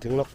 Ding lawk.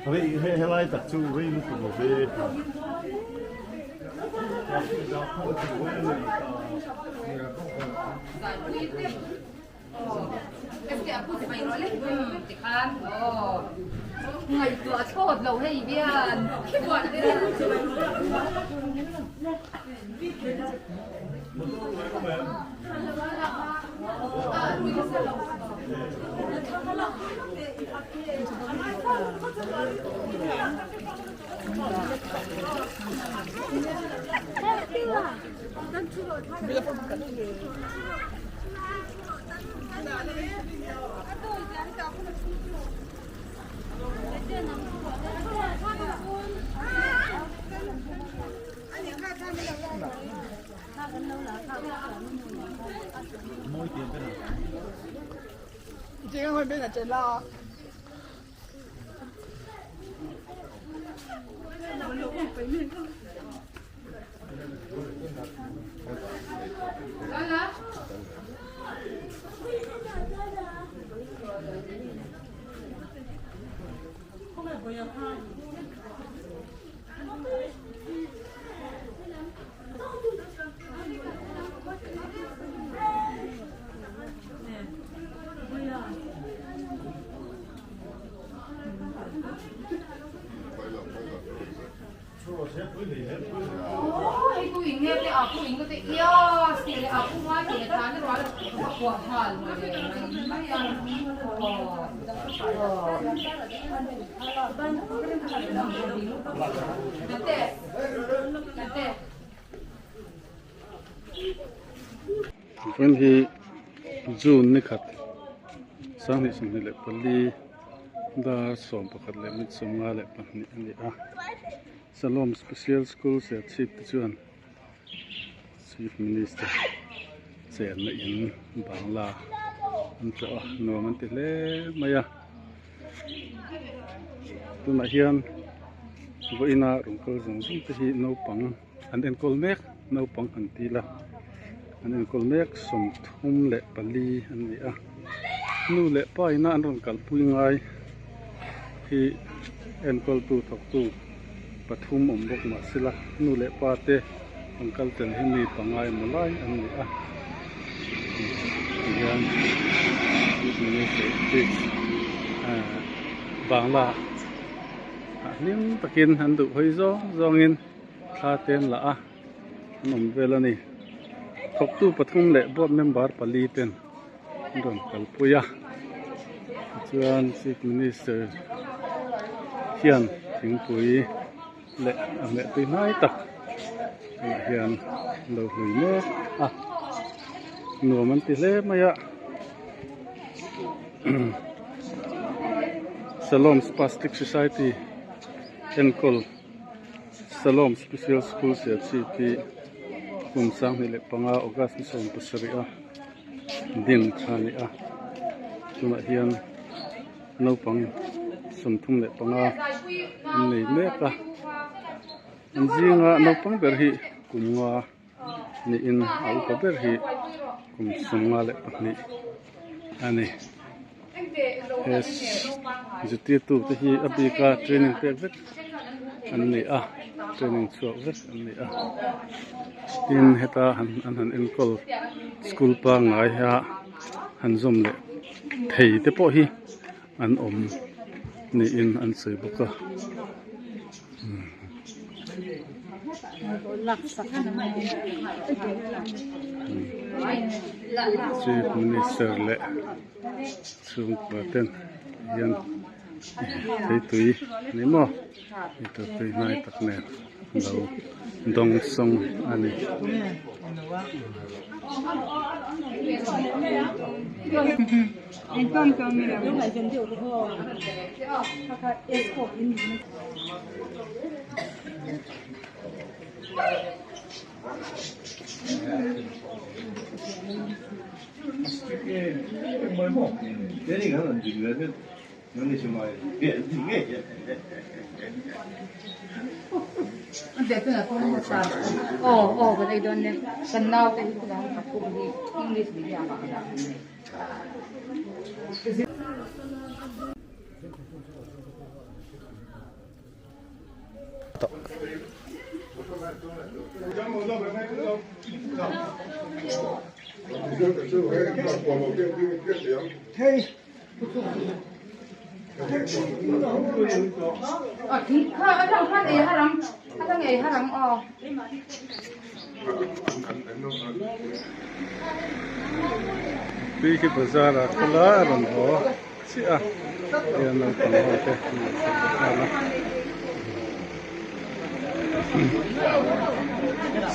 Rei he helai tak chu rei lutuk lo ve. Vawiin hi June ni khat sanghnih sawmhnih leh pali dar 11:52 a ni a Salom Special School Serchhip te chuan Chief Minister chenna in bangla an tlawh a nuam an ti hle mai a tunah hian vawiina rawn kal zawng zawng te hi naupang an enkawl mek naupang an ti la an enkawl mek 34 an ni a nu leh pa ina an rawn kalpui ngai hi enkawltu thawktu pathum awm bawk mahsela nu leh pa te an kal tel hi mi pangai emaw lai an ni a tihian chief minister office ahh bangla ah hlim takin an duh hawi zawng zawngin thla te an la a an awm vel a ni thawktu pathum leh board member pali ten an rawn kalpui a tichuan chief minister hian thingpui leh a hmeh tui hnai tak tunah hian an lo hlui mek a nuam an ti hle mai a Salom Spastic Society enkawl Salom Special School Serchhip hi kum 2005 August ni 17 a. Din kha a ni a tunah hian naupang 35 an nei mek a an zinga naupang ber hi kum nga niin a upa ber hi kum 52 a ni. He zirtirtu te hi a bika training pek vek an ni a training chhuak vek an ni a tin heta han an han enkawl school pangngai a han zawm leh thei te pawh hi an awm niin an sawi bawk a. Chief Minister leh chhungkua ten hian theitui ni maw eitur tui hnai tak nen an lo dawng sawng a ni. Tui khi bazar ah kal a a rawn haw chiah a hian naupang ho te an rawn thlen nghal a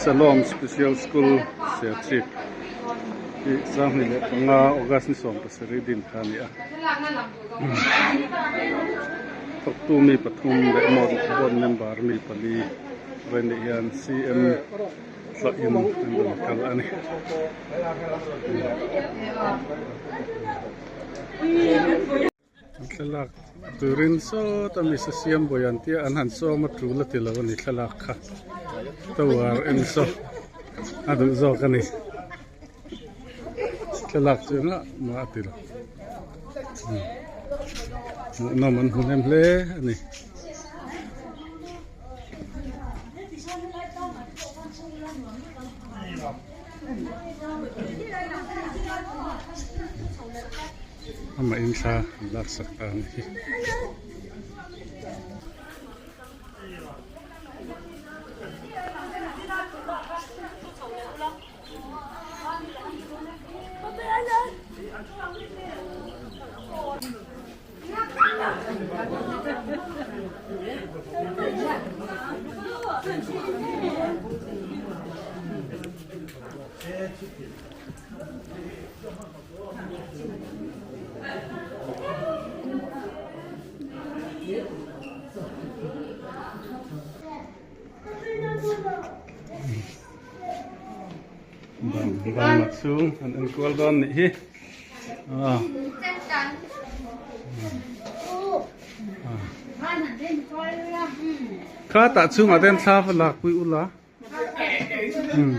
Salom Special School Serchhip hi 25 August ni 17 din kha a ni a. Thawktu mi pathum leh board member mi pali rawn nih hian CM tlawhin an rawn kal a ni. An thlalak turin sawta mi sa siam bawi an tia an han sawm a tul a ti lo a ni thlalak kha tower en saw a duh zawk a ni. Thlalak chu engah mah a ti lo. Hmuhnawm an hmu hnem hle a ni. Amah in thla an laksak ta a ni hi. Bang bangla chhung an enkual dawn nih hi ah kha tah chhungah te hian thla va lak pui ula umm.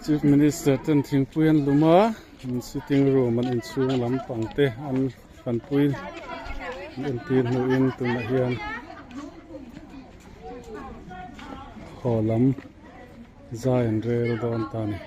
Chief Minister ten thingpui an lum a an sitting room an inchhung lampang te an fanpui an entir hnuhin tunah hian haw lam zai an rel dawn ta a ni.